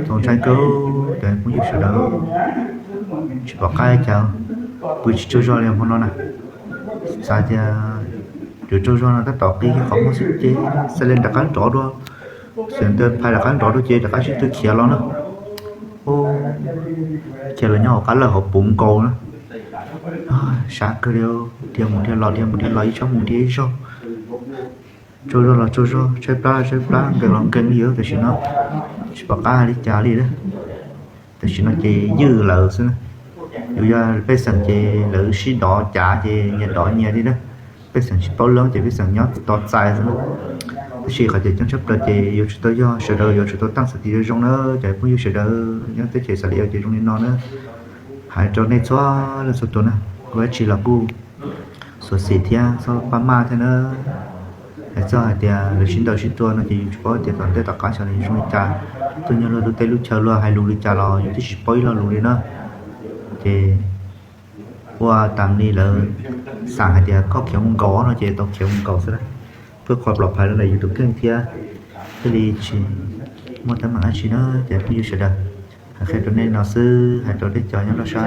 Txaus ntshai kawg cov phooj ywg sawv daws, tsis pom qab cas, pw tsis tsaug zog li hmo no na. Xav tias yuav tsaug zog no tab tom qi qhov muag xwb ces xav li rov qab nrov dua, xav tias phais rov qab nrov dua ces rov qab sib tw khiav los na. Khiav los nyob hauv qab lawj hauv puv nkaus na. Sab kawg li, dhia mus dhia los dhia mus dhia los ib tsob mus dhia ib zaug. Tsaug zog los tsaug zog, tshaib plab los tshaib plab, nkees los nkees li os. Tam sim no tsis pom qab hais li cas li lawm. Tam sim no ces ywj lawm xwb na. Yus yog pej xeem ces lawv sib dov cav ces nyias dov nyias li na. Pej xeem tsis paub lawm ces pej xeem nyob tos txais xwb na. Tab sis qhov tseem ceeb tshaj plaws ces yuav tsum tau yog sawv daws yuav tsum tau taij txhua tus zoo zoo na, cov phooj ywg sawv daws nyob teb chaws Xas Las Yos ces zoo li no na. Hais rau nej txhua leej txhua tus na, ua dab tsi los kuj xyuam xim thiab txhob pab maj thiab na. Hais txog hais tias lawv sib ntaus sib tua no ces yus tsis paub tias tom ntej tom qab xyov nws zoo li cas. Tuaj nyob luag lub teb lub chaw luag hais lus li cas los yus twb tsis paub ib lo lus li na. Ces ua tas li lawv xav hais tias koj khiav mus nkaus no ces tau khiav mus nkaus xwb na. Pab qhov pov phais rau ntawm yus tus kheej thiab, thiaj li tsis muaj teeb meem dab tsi na cov phooj ywg sawv daws. Hais qhia rau nej no xwb, hais rau tej cov nyob rau sab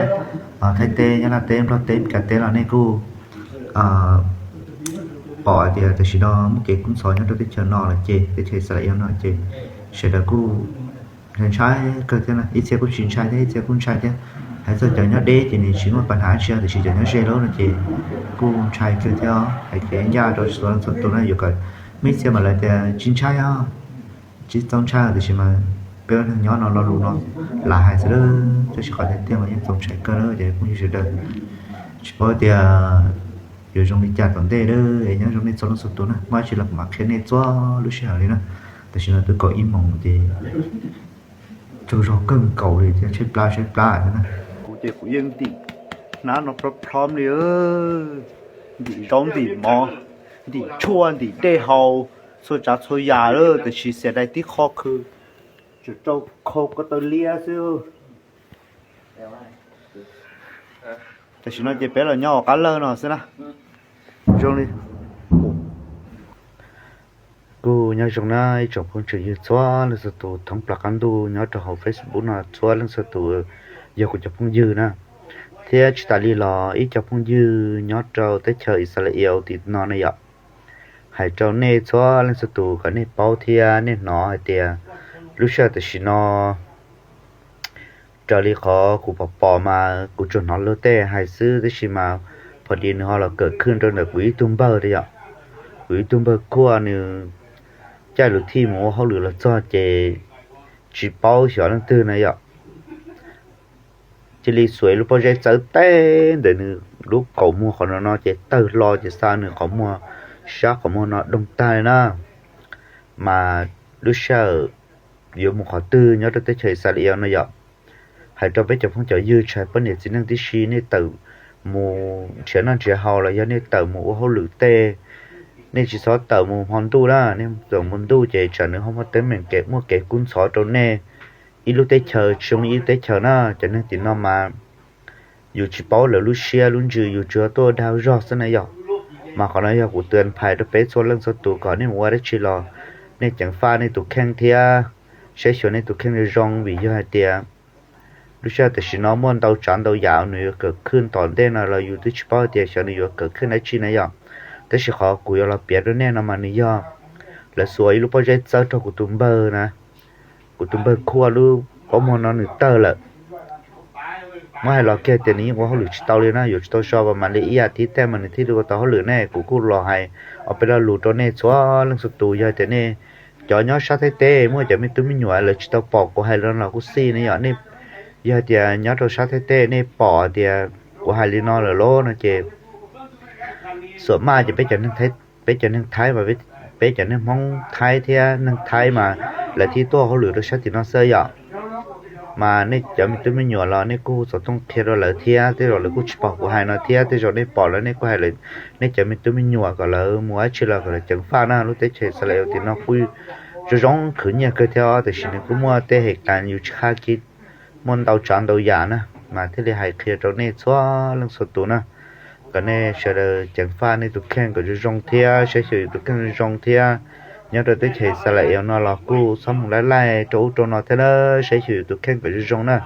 Thaib teb, nyob Laj teb, Nplog teb, Mes Kas teb los nej kuj pom tias tam sim no muaj kev kub ntxhov nyob rau teb chaws no lawm ces teb chaws Xas Las Yos no ces sawv daws kuj ntshai kawg thiab na, ib txhia kuj tsis ntshai thiab ib txhia kuj ntshai thiab. Hais txog cov nyob deb ces nws tsis muaj pab hnav tsi, tiam sis cov nyob ze lawm no ces kuj ntshai kawg thiab. Hais kev ncaj rau txhua leej txhua tus na, yuav kom muaj ib txhia mas lawv tias tsis ntshai os, tsis txaus ntshai, tiam sis mas peb ua neeg nyob no lo lus no lav hais xwb, tab sis qhov tiag tiag mas yeej txaus ntshai kawg na cov phooj ywg sawv daws. Tsis paub tias yuav zoo li cas tom ntej, es nyob zoo nej txhua leej txhua tus na, muaj dab tsi los kuv mam qhia nej txhua lub sij hawm li na. Tam sim no twb kaum ib moos ces tsaug zog kawg nkaus li thiab tshaib plab tshaib plab thiab na. Kuv ces kuv yeej ntim hnab no plhob plhob li, ntim zaub ntim mov, ntim tshuaj ntim dej haus, txhua tsav txhua yam lawm, tiam sis xiam dai tib qho khw, tsuas rau khau ko taw liab xwb. Tam sim no ces peb los nyob hauv qab lawj no xwb na. Zoo li kuj nyob zoo na ib tsoom phooj tsoom ywg txhua leej txhua tus thoob plaws qab ntuj nyob rau hauv Facebook no txhua leej txhua tus yog kuv cov phooj ywg na, thiab tsis tas li los ib co phooj ywg nyob rau teb chaws Israel tim no ne yom. Hais rau nej txhua leej txhua tus kom nej paub thiab nej hnov hais tias lub sij hawm tam sim no raws li qhov kuv pom pom mas kuv tsuas hnov luag tej hais xwb, tab sis mas pom tias nws ho los kawm khwj rau ntawm kuv ib tug npawg thiab yom. Kuv ib tug npawg kuj nws caij lus thij mus ua hauj lwm los txog ces tsis paub xyov leej twg na yom, cia li xuas lub pob zeb txawb teg ntawm nws lub kaum muag qhov no no ces tawg hlo ces xa nws qhov muag, sab qhov muag no doog tag li na. Mas lub sij hawm yuav mus qhov twg nyob rau teb chaws Israel no yom, hais rau peb cov phooj cov ywg tshais poj niam txiv neej tib si, nej tawm mus nrhiav noj nrhiav haus los yog nej tawm mus ua hauj lwm tej, nej tsis txhob tawm mus hmo ntuj na, nej tawm mus ntuj ces tsam nws ho muaj teeb meem kev muaj kev kub ntxhov rau nej ib lub teb chaws tsis zoo ib lub teb chaws na. Cov neeg tim no mas yus tsis paub lawv lub siab lub ntsws, yus tsuas tuaj dag zog xwb na yom. Mas qhov no yog kuv tua phais rau peb txhua leej txhua tus kom nej mus ua dab tsi los nej ceev faj nej tus kheej thiab saib xyuas nej tus kheej zoo zoo, vim yog hais tias lub sij hawm tam sim no muaj ntau tsav ntau yam nws yuav kawm khwj tom ntej no los yus twb tsis paub hais tias xyov nws yuav kawm khwj dab tsi na yom. Tab sis qhov kuv yuav los piav rau nej no mas nws yog lawv xuas ib lub pob zeb txawb rau kuv tus npawg na, kuv tus npawg kuj lub kaum muag no nws tawg lawm. Muab hais los kiag tias nws yeej ua hauj lwm tsis tau li na, yuav tsis tau so mas mam li ib as thiv tej mas nws thiaj li ua tau hauj lwm ne. Kuv kuj los hais ob peb lo lus rau nej txhua leej txhua tus, yog tias nej cov nyob sab Thaib teb muaj cov me tub me nyuam lawv tsis tau pom kuv hais li no los kuj xij ne yom. Nej yog tias nyob rau sab Thaib teb nej pom tias kuv hais li no lawm lauj no ces xuam maj ces peb cov neeg Thaib mas peb cov neeg Hmoob Thaib thiab neeg Thaib mas lawv thiaj tuaj hauj lwm rau sab tim no xwb yom. Mas nej cov me tub me nyuam los nej kuj xov tooj qhia rau lawv thiab, tej zaum lawv kuj tsis pom kuv hais no thiab, tej zaum nej pom lawv nej kuj hais lawv, nej cov me tub me nyuam kom lawv mus dab tsi los kom lawv ceev faj na. Lub teb chaws Israel tim no kuj zoo zoo khwv nyiaj kawg thiab, tiam sis nws kuj muaj tej hem tas yus tsis qab kiv, muaj ntau tsav ntau yam na, mas thiaj li hais qhia rau nej txhua leej txhua tus na, kom nej sawv daws ceev faj nej tus kheej kom zoo zoo thiab saib xyuas yus tus kheej zoo zoo thiab. Nyob rau teb chaws Xas Las Es no los kuj txhob mus laij laij rau ub rau no thiab na, saib xyuas yus tus kheej kom zoo zoo na.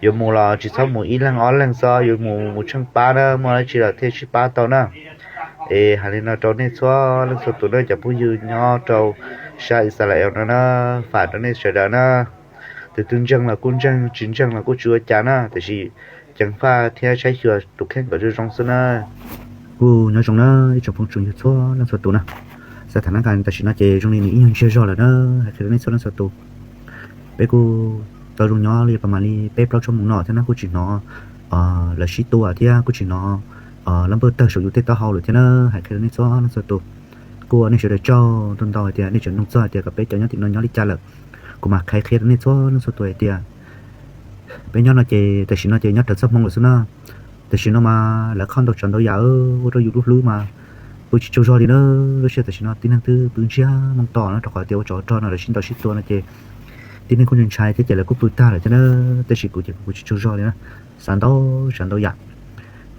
Yuav mus los tsis txhob mus ib leeg ob leeg xwb, yuav mus mus tsheej pab na, muaj dab tsi los thiaj sib pab tau na. Es hais li no rau nej txhua leej txhua tus na, cov phooj ywg nyob rau sab Xas Las Es no na, fam rau nej sawv daws na. Tus twg ntseeg los kuj ntseeg, tsis ntseeg los kuj tsis ua cas na, tiam sis ceev faj thiab saib xyuas tus kheej kom zoo zoo xwb na. Kuj nyob zoo na ib tsoom phooj tsoom ywg txhua leej txhua tus na. Xav tham na, tam sim no ces zoo li nws ib nyuag ntsiag zog lawm na, hais qhia rau nej txhua leej txhua tus. Peb kuj tau zoo nyob li pas mam li peb plaub tshooj moo no thiab na, kuj tsis hnov lawv sib tua thiab kuj tsis hnov lab npawj tawg saum yus tej taub hau lawm thiab na, hais qhia rau nej txhua leej txhua tus. Kuj ua nej sawv daws tsaug ntau ntau hais tias nej tseem nug txog hais tias kom peb cov nyob tim no nyob li cas lawm. Kuv mam qhia qhia rau nej txhua leej txhua tus hais tias peb nyob no ces tam sim no ces nyob raws txoj hmoo lawm xwb na. Tam sim no mas lawv qhov ntau tsav ntau yam ua rau yus lub hlwb mas pw tsis tsaug zog li na. Lub sij hawm tam sim no tib neeg twb pw ntsiag moo to na, rau qhov tias ua tsov rog no lawv sib ntaus sib tua no ces tib neeg kuj ntshai ntshai thiab ces lawv kuj pw tag lawm thiab na. Tab sis kuv ces kuv pw tsis tsaug zog li na, xav ntau tsav ntau yam.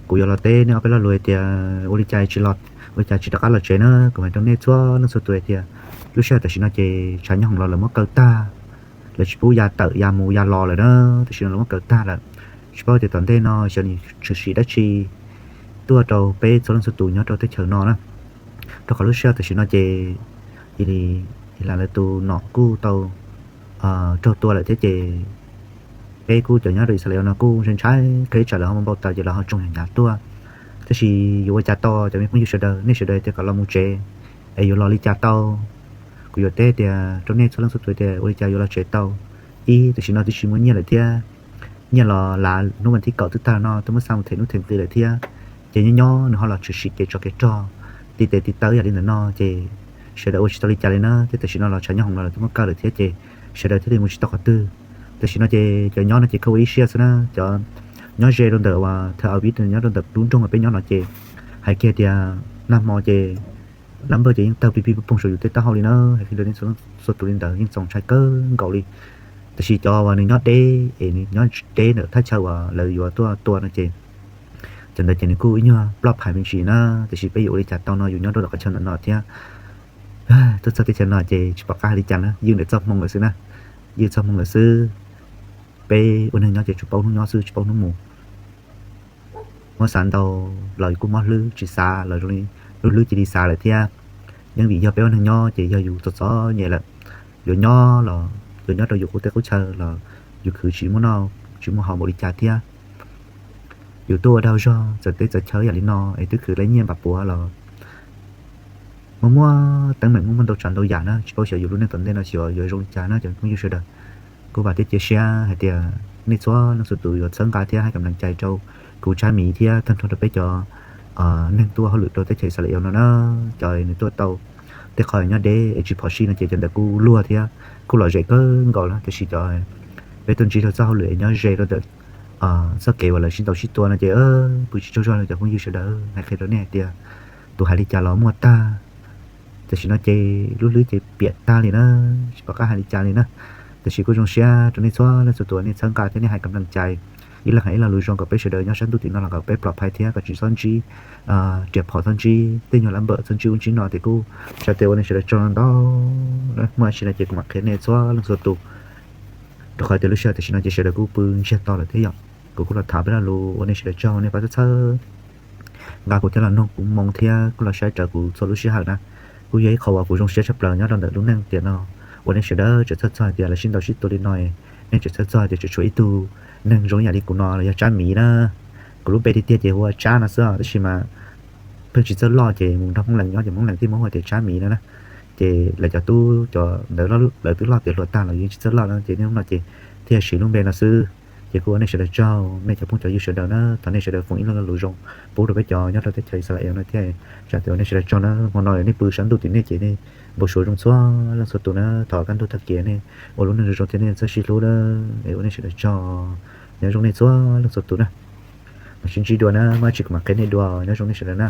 Kuv yuav los teb nej ob peb lo lus hais tias ua li cas tsis los, ua li cas tsis rov qab los tsev na, kuv hais rau nej txhua leej txhua tus hais tias lub sij hawm tam sim no ces tshav nyob hoom los lawv muab kaw tag, lawv tsis pub ya tawm ya mus ya los lawm na. Tam sim no lawv muab kaw tag lawm, tsis paub tias tom ntej no xyov nws tshwm sim dab tsi tuaj rau peb txhua leej txhua tus nyob rau teb chaws no na. Rau qhov lub sij hawm tam sim no ces ib lam lawv tus nom kuj tau raug tua lawm thiab ces peb kuj cov nyob rau Yixalayees no kuj ntshai ntshai qhib tsam lawv ho muaj npau taws ces lawv ho tsoom hnyav tuaj. Tab sis yuav ua cas tau cov me phooj ywg sawv daws, nej sawv daws tias kom los mus tsev es yuav los li cas tau? Kuv yuav teb tias rau nej txhua leej txhua tus tias ua li cas yuav los tsev tau? Ib, tam sim no twb tsis muaj nyiaj lawm thiab, nyiaj los lav hnub vas thib kaum twb tag no, twb muab xa mus them hnub them nqi lawm thiab. Ces nyob nyob nws ho los tshwm sim kev tsov kev rog, tiv tes tiv taw yam li ntawm no ces sawv daws ua tsis tau li cas li na. Thiab tam sim no los tshav nyob hoom los lawv twb muab kaw lawm thiab ces sawv daws thiaj li mus tsis tau qhov twg. Tam sim no ces cov nyob no ces khaub ua ib siab xwb na, cov nyob ze rau ntawm uas thawj au vib nyob rau ntawm lub nroog uas peb nyob no ces hais kiag tias nag hmo ces lab npawj ces yeej tawg pig pig poog poog saum yus tej taub hau li na. Hais kiag rau nej txhua tus li ntawd yeej txaus ntshai kawg nkaus li. Tab sis cov uas nws nyob deb es nws nyob deb ntawm thaj chaw uas lawv yuav tuaj tua no ces cov ntawd ces nws kuj ib nyuag ploj phais me ntsis na. Tab sis peb yuav ua li cas tau no, yus nyob rau ntawm qhov chaw ntawm no thiab tuaj txog teb chaws no ces tsis pom qab hais li cas na, ywj ntawm txoj hmoo lawm xwb na, ywj txoj hmoo lawm xwb. Peb ua neeg nyob ces tsuas paub hnub nyob xwb tsis paub hnub mus. Muab xav ntau los yus kuj mob hlwb, tsis xav los zoo li lub hlwb cia li xav lawm thiab. Yeej vim yog peb ua neeg nyob ces yog yus txom txom nyem lawm, yuav nyob los yuav nyob rau yus qub teb qub chaw los yus khwv tsis muaj noj tsis muaj haus npaum li cas thiab. Yus tuaj ua dag zog txawv teb txawv chaw yam li no es twb khwv tau nyiaj npam puav los muaj muaj teeb meem muaj muaj ntau tsav ntau yam na, tsis paub xyov yus lub neej tom ntej no xyov yuav zoo li cas na cov phooj ywg sawv daws. Kuj vam thiab cia siab hais tias nej txhua leej txhua tus yuav txhawb nqa thiab hais kam nplaim cai rau kuv Tsab Miv thiab tag nrho rau peb cov neeg tuaj hauj lwm rau teb chaws Yixalayees no na. Cov nws tuaj tau tej qhov nyob deb es tsis phom sij no ces cov ntawd kuj luag thiab kuj lom zem kawg nkaus lawm, tiam sis cov peb tuaj ntsib rau txoj hauj lwm es nyob ze rau ntawm txoj kev uas lawv sib ntaus sib tua no ces pw tsis tsaug zog li cov phooj ywg sawv daws. Hais qhia rau nej hais tias tus hais li cas los muaj tag. Tam sim no ces lub hlwb ces piam tag li na, tsis pom qab hais li cas li na. Tab sis kuj zoo siab rau nej txhua leej txhua tus nej txhawb nqa thiab nej hais kam nplaim cai, ib leeg hais ib lo lus zoo kom peb sawv daws nyob sab ntuj tim no los kom peb plom phai thiab kom tsis txhob ntsib riam phom, txhob ntsib tej nyuag lab npawm, txhob ntsib ub ntsib no ces kuj xav tias ua nej sawv daws tsaug ntau. Muaj dab tsi no ces kuv mam qhia nej txhua leej txhua tus, rau qhov tias lub sij hawm tam sim no ces sawv daws kuj pw ntsiag to lawm thiab yom. Kuv kuj los tham peb lo lus ua nej sawv daws tsaug, nej pab txhawb txhawb nqa kuv thiab los noog kuv moo thiab kuj los saib raws kuv txhua lub sij hawm na. Kuj yog ib qho uas kuv zoo siab tshaj plaws nyob rau ntawm lub neej tiam no, uas nej sawv daws tseem txhawj txog hais tias lawv sib ntaus sib tua li no, nej tseem txhawj txog hais tias tseem tshuav ib tug neeg zoo ib yam li kuv no los yog Tsab Miv na. Kuv lub npe tiag tiag ces hu ua Tsab no xwb os, tab sis mas pheej tsis txawj loj ces mus nrog Hmoob Lees nyob ces Hmoob Lees thiaj muab hu tias Tsab Miv no na. Ces lawv cov tub cov ntawd lawv twb loj tiav hluas tag los yeej tsis txawj loj no ces niaj hnub no ces thiaj siv lub npe no xwb. Ces kuj ua nej sawv daws tsaug, nej cov phooj cov ywg sawv daws na, thov nej sawv daws foom ib lo lus zoo pub rau peb cov nyob rau teb chaws Yixalayees no thiab. Txawm tias ua nej sawv daws tsaug na, hmo no nej pw sab ntuj tim nej ces nej npau suav zoo txhua leej txhua tus na, thov kaj ntug tag kiag nej ua lub neej zoo zoo thiab nej txawj sib hlub na. Es ua nej sawv daws tsaug, nyob zoo nej txhua leej txhua tus na. Mam sib ntsib dua na, muaj dab tsi kuv mam qhia nej dua, nyob zoo nej sawv daws na.